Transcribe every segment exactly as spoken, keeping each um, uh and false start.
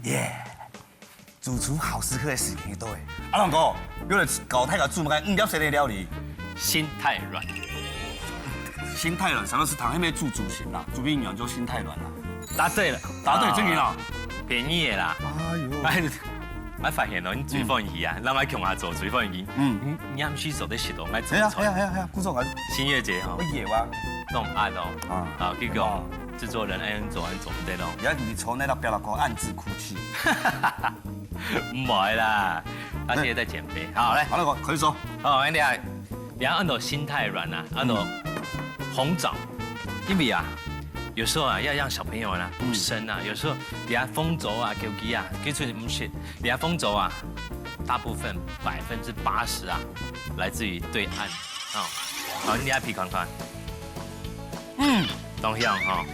耶！主廚好食客个時間到欸。阿龍哥，又來教大家煮麼个五粒星个料理？心太軟。心太軟，啥物係湯，係毋係豬豬心啦？豬皮娘就心太軟啦。答對了。答對，啊，真的啦。便宜的啦。哎呦。哎，我發現哦，你最歡喜啊，嗯。讓我共下做最歡喜。嗯。你，你暗時做得食到，我做菜。哎呀，哎呀，哎呀，哎呀，故所啊。新月姐哦。我也哇。弄暗哦。啊。啊，結果製作人哎，做，做毋得咯。也你坐在那邊了，暗自哭 去。毋會啦，他現在在減肥。好，來。好，那個可以說。好，你啊，你要按照心太軟啊，按照紅棗，因為啊，有時候啊，要讓小朋友呢，嗯。補身啊，有時候你啊，紅棗啊，枸杞啊，其實你毋食，你啊，紅棗啊，大部分百分之八十啊，來自於對岸啊。好，你啊，鼻看看。嗯。當香哈。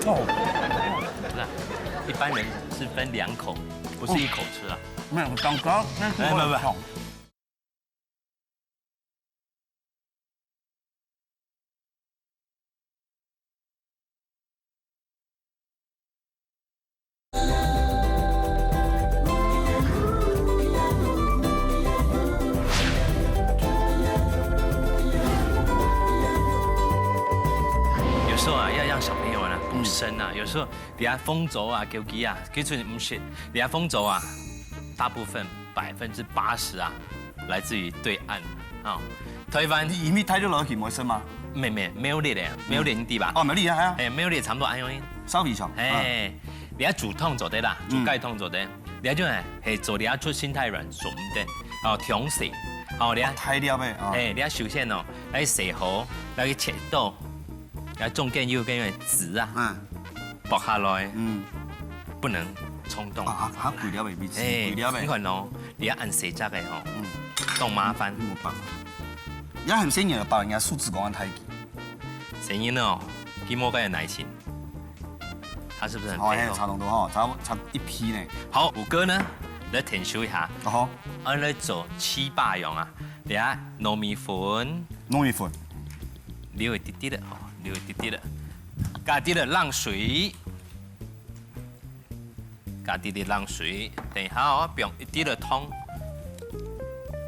哦。不是啊，一般人是分兩口，不是一口吃啊。沒有，剛剛那是沒有，沒有，沒有。有時候啊，要讓小朋友呢，補身啊，有時候你啊，紅棗啊，枸杞啊，其實你毋食，你啊，紅棗啊，大部分百分之八十啊，來自於對岸啊。台灣，你，你大陸落去無食嗎？沒，沒，苗栗的，苗栗你知吧？哦，苗栗啊，係啊。哎，苗栗差不多恁樣。燒米腸。哎，啊。你愛煮湯做得啦，煮雞湯做得。嗯。你愛就係，係做你愛出心太軟，做毋得。哦，中式。哦，你愛，哦，大粒个，哦。哎，你愛首先哦，來洗好，來去切刀，來中間有个籽啊。嗯。 剝下來，嗯。不能衝動。啊，啊，啊，規粒个，哎，規粒个。你看哦，你愛恁細隻个吼，嗯。當麻煩。嗯，無辦法。也很鮮豔的，把人家手指公安太極。鮮豔哦，佢無該有耐心。他是不是很肥厚？哦，哎，差不多吼，差不，差一批呢。好，五哥呢，來研究一下。哦吼。啊，來做粢粑樣啊，你看糯米粉。糯米粉。留一滴滴的吼，留一滴滴的，加滴的冷水。 加滴滴冷水，等一下哦，放一滴个湯。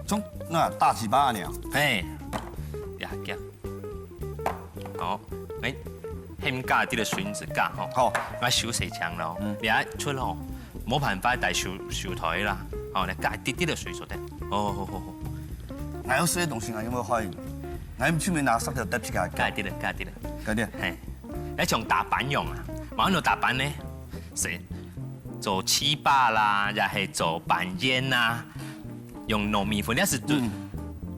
從那大粢粑啊，嘿，呀，加。好，哎，先加滴个水子加吼。好。來收洗淨咯。嗯。你愛出吼，無辦法帶手，手台啦。好，來加滴滴个水就得。好，好，好，好。還有這些東西啊，有沒有歡迎？來，去面拿三條帶去給他。加滴个，加滴个。加滴个。嘿，來像打粄樣啊，嘛有打粄呢？ 係做粢粑啦，也係做粄圓啦，用糯米粉，也係做，嗯。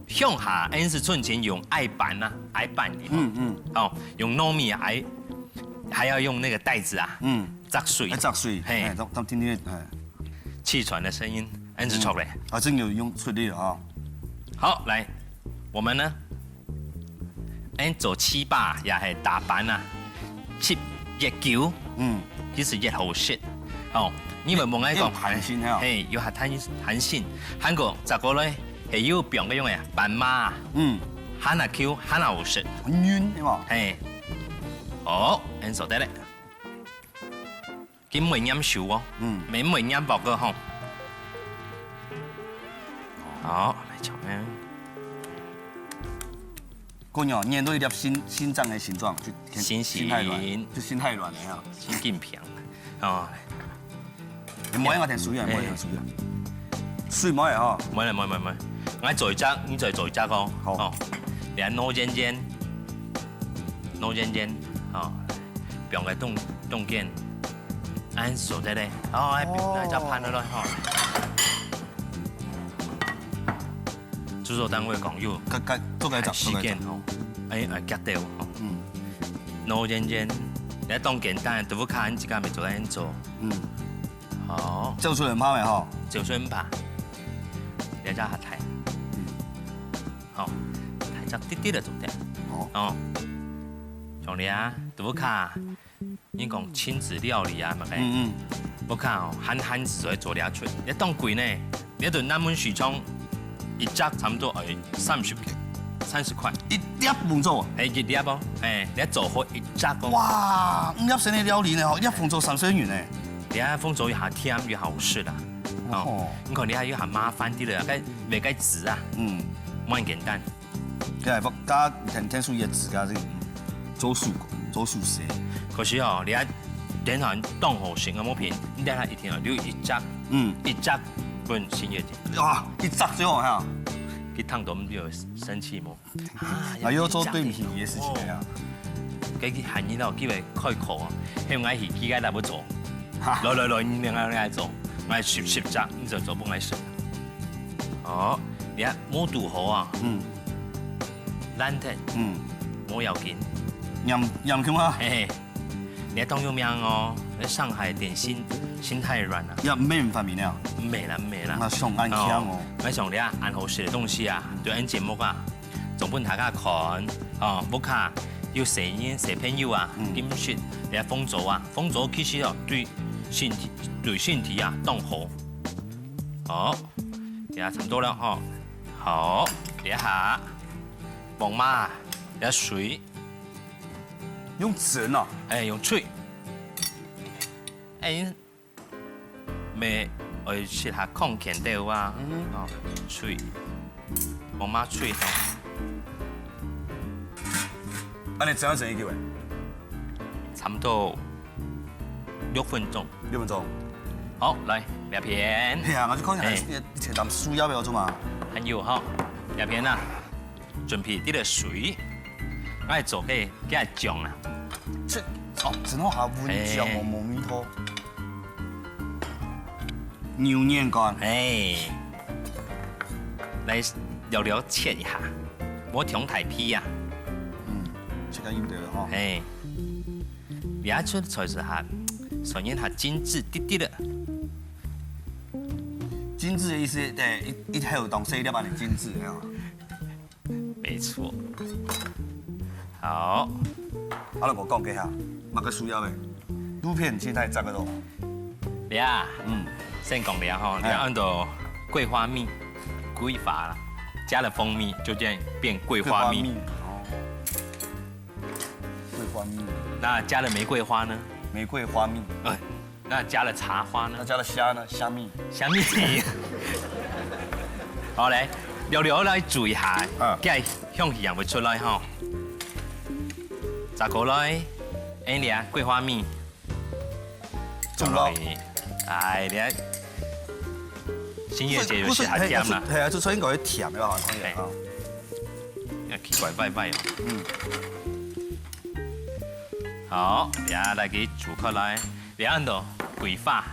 鄉下，𫣆係春節用矮粄啊，矮粄裡頭。嗯，嗯。哦，用糯米矮，還要用那個袋子啊，嗯。矺水。哎，矺水，嘿。哎，當，當天天，哎。氣喘的聲音，𫣆係著咧。嗯。啊，真有用出力了啊。好，來，我們呢？ 𫣆做粢粑也係打粄啊，粢越久，嗯。其實越好食。哦，你問𠊎講，有彈性哈。嘿，有彈，彈性。還過，再過來，係有放个用个粄嫲啊，嗯。還較Q，還較好食。很軟，對無？嘿。哦，恁做得咧。 佢毋會黏手哦，嗯。毋會黏薄个吼。好，來，像恁。姑娘，捏到一粒心，心臟的形狀，就心形。心太軟，就心太軟了哈。習近平，哦。你摸一下，添水啊，摸一下水啊。水摸一下哈。摸了，摸，摸，摸。𠊎做一隻，你再做一隻哦。好。哦，你看，挼圓圓，挼圓圓，哦。 放个中，中間，恁做得咧。哦，哎，哦。來，再盤落來吼。製作單位講有，該，該，做該隻，時間吼，哎，哎，夾掉吼。嗯。挼圓圓，也當簡單，豆腐卡你自家咪做得恁做。嗯。好。做出來很怕沒吼？做出來很怕。你再下台。嗯。好，台只滴滴就做得。好。哦。像你啊，豆腐卡。 你講親子料理啊，麼个？嗯，嗯。𠊎看哦，還，還係會做得出。你當貴呢，你對南門市場一隻差不多愛三十塊。三十塊。一粒紅棗。哎，一粒哦，哎，你做好一隻哦。哇，五粒星个料理呢，吼，一粒紅棗三十元呢。你看紅棗又好甜又好食啦，哦，哦。你看你看又好麻煩的了，該買該紙啊，嗯，蠻簡單。對，不，加天天數也紙加這個，嗯，做手工，做手寫。可是哦，你看，天然當好食个物品，你等下一定要留一隻，嗯，一隻分新月姐。哇，一隻最好哈。佢燙到你有生氣無？ 啊，啊，又做對毋起你个事情了呀。哦。該个閒人哦，叫佢開口啊，喊𠊎去，佢該來不做。哈。來來來，你兩個來做，𠊎十十隻，你就做分𠊎食。哦，你看，無堵好啊。嗯。爛忒。嗯。無要緊。黏，黏去嘛。嘿嘿。你看當有名哦，該上海點心心太軟啊。也毋免發明了。毋免啦，毋免啦。那上岸強哦。哦，𠊎想你啊，恁好食个東西啊，對恁節目啊， 做分大家看，哦，屋下有細人、小朋友啊，嗯。禁食，這紅棗啊，紅棗其實哦，對身體，對身體啊，當好。好，這下差不多了吼。好，這下，黃麻，這水。用蒸哦？哎，用炊。哎， 乜愛試下看見到啊。嗯哼。哦，炊，黃麻炊吼。恁樣蒸要蒸幾久誒？差不多六分鐘。六分鐘。好，來，這片。係啊，𠊎就看一下，哎。一切當需要不要做嘛？還有吼，這片啊， 準備滴个水，愛做个，个醬啊。這，哦，真好啊，溫醬哦，哎。無味道。牛肉乾。哎，來略略切一下，莫忒大片啊。嗯，切較幼條个吼。哎，這出菜係哈，算一下精緻滴滴个。精緻个意思，對，一，一口當細粒恁樣精緻，係嘛？ 沒錯。好。啊，來，𠊎講一下，麼个需要个？肚片現在炸个咯。這啊，嗯。先講這吼，哎。這安到桂花蜜，桂花啦，加了蜂蜜就這樣變桂花蜜。桂花蜜，哦。桂花蜜。那加了玫瑰花呢？玫瑰花蜜。哎， 那加了茶花呢？那加了蝦呢？蝦米。蝦米。好，來，略略來煮一下，嗯。該香氣也會出來吼。炸過來，哎，你啊，桂花蜜。中了。哎，你啊，新月姐有時還甜啦。不是，不是，係啊，就所以應該會甜个吧，看起來啊。哎。要奇怪怪怪哦。嗯。好，這下來給煮開來。 這安到桂花。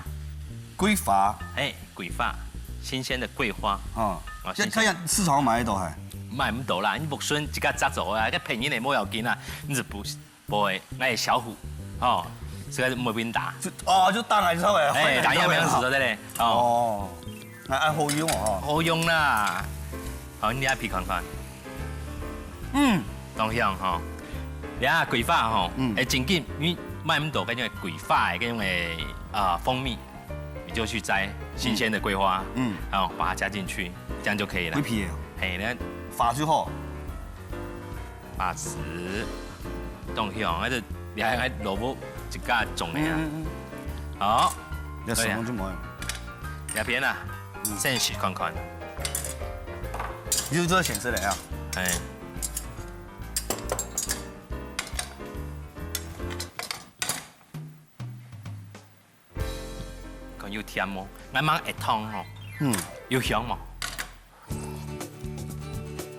桂花。嘿，桂花，新鮮的桂花。哦，哦，新鮮。這，這樣市場買得到還？買毋到啦，你屋脣自家摘做啊，該便宜个無要緊啊，你係不，不會，𠊎係小虎，哦，這個無問題。就，哦，就當然是會，哎，會，打樣沒有死的嘞，哦。哦，那愛好用哦，哦。好用啦。好，你來鼻看看。嗯。當香吼。這桂花吼，嗯。哎，真緊，你買毋到該種桂花的該種的，啊，蜂蜜。 你就去摘新鮮的桂花，嗯。嗯。然後把它加進去，這樣就可以了。桂皮的哦。嘿，那花就好。花枝，當香，那個你還，還蘿蔔自家種的啊。嗯，嗯，嗯。好，要手工就無用。對啊。這片啊，嗯。先試看看。你就做先試了啊？哎。 看有甜無？𠊎吂會燙吼。嗯。有香無？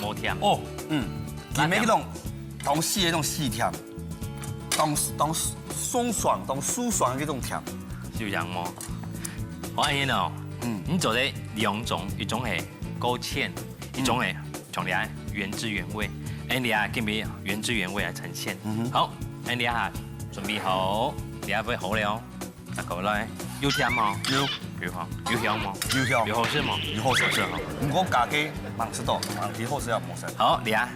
無甜。哦，嗯，辣椒。裡面那種當細的那種細甜，當，當鬆爽、當舒爽的那種甜。有香無？我跟你講哦，嗯。你做得兩種，一種係勾芡，一種係，嗯。像你看，原汁原味。哎，你啊，今日原汁原味來呈現。嗯哼。好，哎，你啊，準備好，你啊，會好了哦。 拿過來，有甜無？有。有吼，有香無？有香。有好食無？有好食。好食吼。毋過加个吂食到，吂幾好食也無食。好，你啊，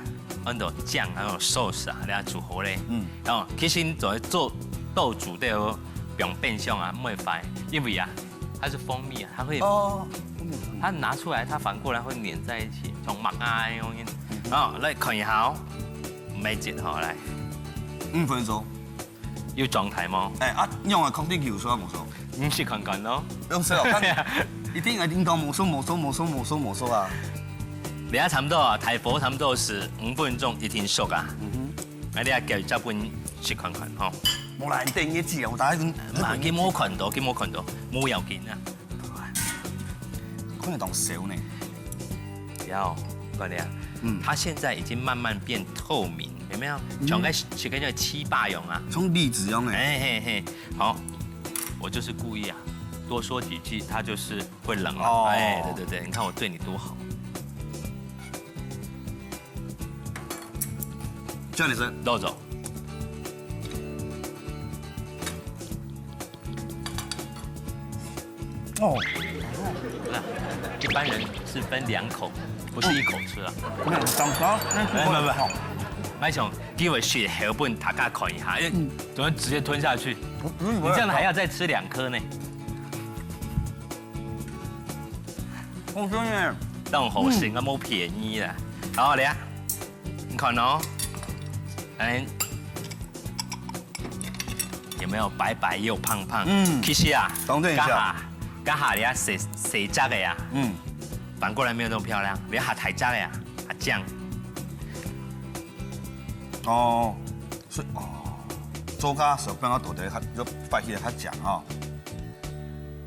恁多醬還有sauce啊，你啊煮好咧。嗯。哦，其實你做，做豆煮个哦，放冰箱啊，毋會壞，因為啊，它是蜂蜜啊，它會，哦，蜂蜜。它拿出來，它反過來會黏在一起，像麥啊那樣。嗯。好，來看一下哦，毋係一下，來，五分鐘。有狀態無？哎，啊，仰會確定佢有熟無熟？你試看看咯。用手看，一定，一定講無熟，無熟，無熟，無熟，無熟啊。等下差不多啊，大火差不多係五分鐘一定熟啊。嗯哼。啊，你愛叫佢再分試看看吼。無啦，你等你試啊，我大概已經，嘛，佢無看到，佢無看到，無要緊啊。看得當熟呢。不要，看你啊，嗯。它現在已經慢慢變透明，有沒有？嗯。像該，像該个粢粑樣啊。像栗子樣哎。哎，嘿，嘿，好，我就是故意啊，多說幾句，它就是會冷了。哦。哎，對，對，對，你看我對你多好。這樣你是？漏走。 哦。不是啊，一般人是分兩口，不是一口吃啊。沒有，當高，那沒有，沒有，沒有。好。麥雄，給我血，血分大家看一下，因為嗯。怎麼直接吞下去？不，不是，你這樣還要再吃兩顆呢。我真的，當好食，嗯。啊，無便宜啦。好，來啊。 你看哦，哎，有沒有白白又胖胖？嗯。其實啊，等等一下。這下，這下你啊，細，細隻个啊，嗯。反過來沒有那麼漂亮，你較大隻个啊，較靚。哦，所以，哦，做家手放到肚底較，就發起來較靚哦。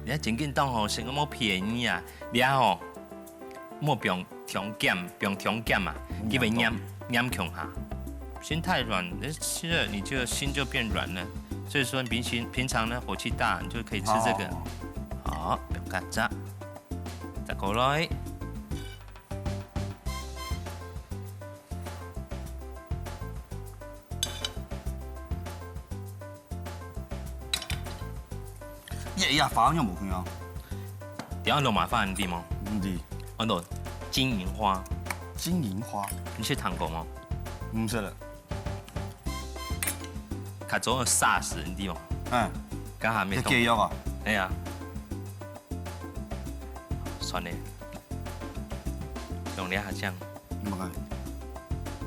你看真緊當好食，啊，無便宜啊，你看吼， 莫放傷鹹，放傷鹹啊，嗯，因為黏，黏共下。心太軟，那吃了你就心就變軟了。所以說平時，平常呢，火氣大，你就可以吃這個。哦。好，放較早，再過來。 耶，呀，花樣無看啊。你知安到麼个花你知無？毋知。安到金銀花。金銀花？你識聽過無？毋識了。較早个SARS你知無？嗯。該下面這解藥啊？哎呀。算了。用你下這樣。 麼个？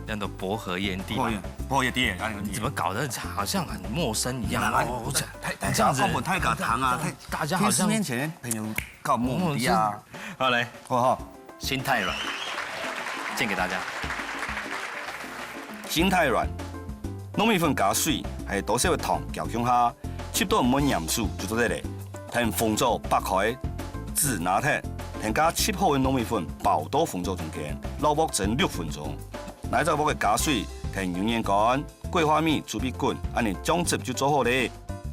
叫做薄荷葉，你知吧？薄荷葉，薄荷葉，知，啊，你怎麼搞得好像很陌生一樣？來，來，哦，我講，太，太，你這樣子，太，太假糖啊，太，大家好像電視面前的朋友搞莫名其妙啊。好，來，好，好。心太軟，獻給大家。心太軟，糯米粉加水，還有多少个糖攪共下， 翕到毋會黏手就做得了。等紅棗擘開，紙拿忒，等加翕好个糯米粉包到紅棗中間，摎鑊蒸六分鐘。拿隻鑊仔加水，等油煙乾，桂花米準備滾，恁呢醬汁就做好了。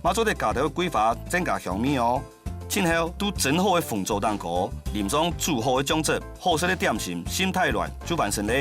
嘛做得加兜桂花，增加香味哦。盡後，在蒸好个紅棗頂高，淋上煮好个醬汁，好食个點心心太軟就完成了。